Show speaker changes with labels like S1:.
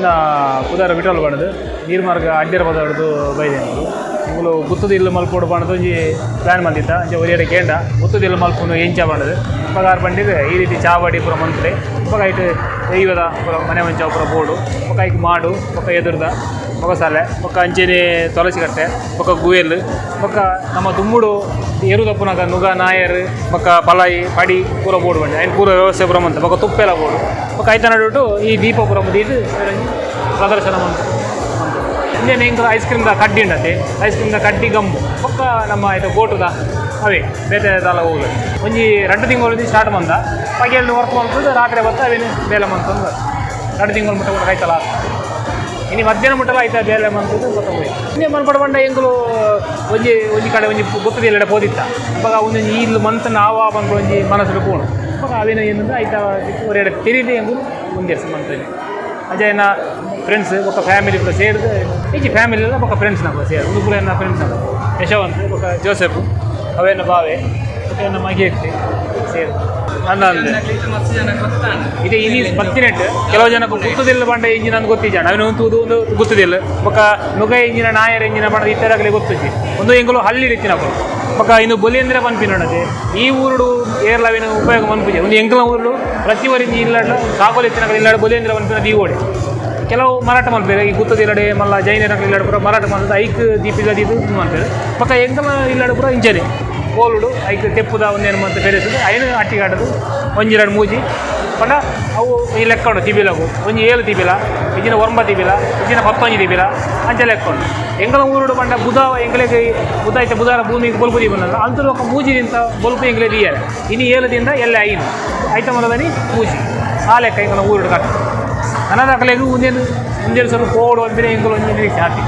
S1: ಎನ್ನ ಪುದರ್ ವಿಠಲ್ ಪಂಡ್ದ್ ನೀರ್ಮಾರ್ಗ ಅಡ್ಡೇರ ಪದರ್ದು ಬೈದೆ. ಎಂಕುಲು ಗುತ್ತದ ಇಲ್ಲ್ ಮಲ್ಪೊಡು ಪಂಡ್ದ್ ಒಂಜಿ ಪ್ಲ್ಯಾನ್ ಮಲ್ದಿತ್ತ. ಅಂಚ ಒರಿಯಡ ಕೇಂಡ, ಗುತ್ತದ ಇಲ್ಲ್ ಮಲ್ಪುನು ಎಂಚ ಪಂಡ್ದ್. ಅಪಗ ಆರ್ ಪಂಡಿದ್, ಈ ರೀತಿ ಚಾವಡಿ ಪೂರ ಮನ್ಪುಲೆ, ಅಪಗ ಐಟ್ ದೈವದ ಪೂರ ಮನೆ ಮಂಚ ಪೂರ ಬೋಡು, ಬೊಕ ಐಕ್ ಮಾಡು, ಬೊಕ ಎದುರುದ ಮೊಗಸಾಲೆ, ಬೊಕ ಅಂಚೆನೆ ತುಳಸಿ ಕಟ್ಟೆ, ಬೊಕ ಗುವೆಲ್, ಬೊಕ ನಮ್ಮ ದುಂಬುಡು ಎರು ದಪ್ಪುನಗ ನುಗ ನಾಯರ್ ಬೊಕ ಪಲಾಯಿ ಪಡಿ ಪೂರ ಬೋಡು ಪಂಡೆ. ಐನ್ ಪೂರ ವ್ಯವಸ್ಥೆ ಪೂರ ಮಂತ, ಬೊಕ ತುಪ್ಪೆಲ ಬೋಡು. ಬೊಕ ಐತ ನಡುಟು ಈ ದೀಪ ಪೂರ ದೀದ್ ಪ್ರದರ್ಶನ ಮಂತ್. ಇಂದೆನ್ ಎಂಕುಲು ಐಸ್ ಕ್ರೀಮ್ದ ಕಡ್ಡಿ ಉಂಡತೆ, ಐಸ್ ಕ್ರೀಮ್ದ ಕಡ್ಡಿ, ಗಮ್ಮು, ಬೊಕ್ಕ ನಮ್ಮ ಐತ ಗೋಟುದ ಅವೇ, ಬೇತೆ ದಾಲ ಹೋಗುದು. ಒಂಜಿ 2 ತಿಂಗಳು ಸ್ಟಾರ್ಟ್ ಮಂದ, ಪಗೆಲ್ ವರ್ಕ್ ಮಲ್ಪುದು, ರಾತ್ರಿ ಬತ್ತ ಅವೇನು ಬೇಲೆ ಮಂತೊಂದು 2 ತಿಂಗಳು ಮುಟ್ಟ ಕೂಡ ಐತಲ್ಲ. ಇನಿ ಮಧ್ಯಾಹ್ನ ಮುಟ್ಟಲ ಐತ ಬೇಲೆ ಮಂತುದು ಗೊತ್ತ ಹೋಯ್. ಇಂದೆ ಮನ್ಪಡ ಪಂಡ, ಎಂಕುಲು ಒಂಜಿ ಒಂಜಿ ಕಡೆ ಒಂಜಿ ಗೊತ್ತದಿಲ್ಲ ಪೋದಿತ್ತ. ಅಪಗ ಒಂದೊಂಜಿ ಇಲ್ಲು ಮಂತನ ಆವ ಪನ್ಪುನ ಒಂಜಿ ಮನಸ್ಸುಡು ಪೋಣು. ಅಪಗ ಅವೇನು ಏನಂದ್ರೆ, ಐತ ಒರೆಡೆ ತೆರಿದೆ ಎಂಕುಲು ಮುಂದೆ ಮಂತನೆ. ಅಂಚ ಫ್ರೆಂಡ್ಸ್ ಬೊಕ್ಕ ಫ್ಯಾಮಿಲಿ ಪೂರ ಸೇರ್ದು, ಇಜ್ಜಿ ಫ್ಯಾಮಿಲಿ ಎಲ್ಲ ಬೊಕ್ಕ ಫ್ರೆಂಡ್ಸ್ ನಕುಲು ಸೇರ್. ಉಂದು ಪೂರ ಎನ್ನ ಫ್ರೆಂಡ್ಸ್ ನಕುಲು, ಯಶವಂತ್ ಬೊಕ್ಕ ಜೋಸೆಫ್, ಅವೇನ ಬಾವೆ, ಬೊಕ್ಕ ಎನ್ನ ಮಗೆ ಸೇರ್ ಅಂದ ಅಂದೆ. ಇದೆ ಇನಿ ಬತ್ತಿನೆಟ್ ಕೆಲವು ಜನಕ್ಕೆ ಗುತ್ತದಿಲ್ಲ ಪಂಡ ಇಂಜಿನ್ ಅಂದ್ ಗೊತ್ತಿಜ್ಜಾಂಡ. ಅವನು ತೂದು ಒಂದು ಗುತ್ತದಿಲ್ಲ. ಬೊಕ್ಕ ನುಗ ಇಂಜಿನ, ನಾಯರ್ ಇಂಜಿನ ಪಂಡ ಇತ್ತದಾಗಲೇ ಗೊತ್ತಿಜ್ಜಿ. ಒಂದು ಎಂಕುಲು ಹಳ್ಳಿ ಇತ್ತಿನಕುಲು. ಬೊಕ್ಕ ಇನ್ನು ಬೊಲಿಯಂದ್ರೆ ಪನ್ಪಿನೋಡದೆ ಈ ಊರುಡು ಏರ್ಲವಿನ ಉಪಯೋಗ ಮನ್ಪುಜೆ. ಒಂದು ಎಂಕಲ ಊರುಡು ಪ್ರತಿ ಒರಿ ಇಲ್ಲಡ್ಲ ಸಾಗೋಲಿ ಇತ್ತಿನಕಲು ಇಲ್ಲಡ ಬೊಲಿಯಂದ್ರೆ ಪನ್ಪಿನ ದೀವೋಡೆ. ಕೆಲವು ಮಾರಾಟ ಮಲ್ಪೆರ್. ಈ ಗುತ್ತದ ಇಲ್ಲಡೆ ಮಲ್ಲ ಜೈನರಕಲು ಇಲ್ಲಡೆ ಪೂರ ಮಾರಾಟ ಮಲ್ತದ, ಐಕ್ ದೀಪಿದ ದೀದು ಇದು ಮಲ್ಪೆರ್. ಬೊಕ್ಕ ಎಂಕಲ ಇಲ್ಲಡೆ ಪೂರ ಇಂಚನೆ ಕೋಲುಡು ಐಕ್ ತೆಪ್ಪುದ ಒಂದೇನು ಮಂತ್ ಪೆರೆಸುದು, ಐನು ಅಟ್ಟಿಗಾಟದು ಒಂಜಿ ಎರಡು ಮೂಜಿ ಪಂಡ ಅವು ಈ ಲೆಕ್ಕ ಉಂಡು. ತಿಬಿಲಗು ಒಂಜಿ ಏಳು ತಿಬಿಲ, ಇಜ್ಜಿನ 9 ತಿಬಿಲ, ಇಜ್ಜಿನ 11 ತಿಬಿಲ, ಅಂಚ ಲೆಕ್ಕ ಉಂಡು. ಎಂಕಲ ಊರುಡು ಪಂಡ ಬುಧ ಎಂಕಲೆಗ್ ಬುಧ ಐತೆ, ಬುಧಾರ ಭೂಮಿಗೆ ಬೊಲ್ಪು ದೀಪನಲ್ಲ ಅಂತೂ ఒక ಮೂಜಿ ದಿಂತ ಬೊಲ್ಪು ಎಂಕಲೆ ದೀಯರೆ. ಇನಿ 7 ದಿಂದ ಎಲ್ಲೆ ಐನು ಐತ ಮೊದಲನಿ ಮೂಜಿ, ಆ ಲೆಕ್ಕ ಎಂಕಲ ಊರುಡು ಕಟ್ಟ. ನನದಕಲೆಗ್ ಉಂದೆನ್ ಉಂದೆನ್ ಸ್ವಲ್ಪ ಪೋಡು ಅಂತಿನ ಎಂಕುಲು ಒಂಜಿ ನಿರೀಕ್ಷೆ ಆತಿ.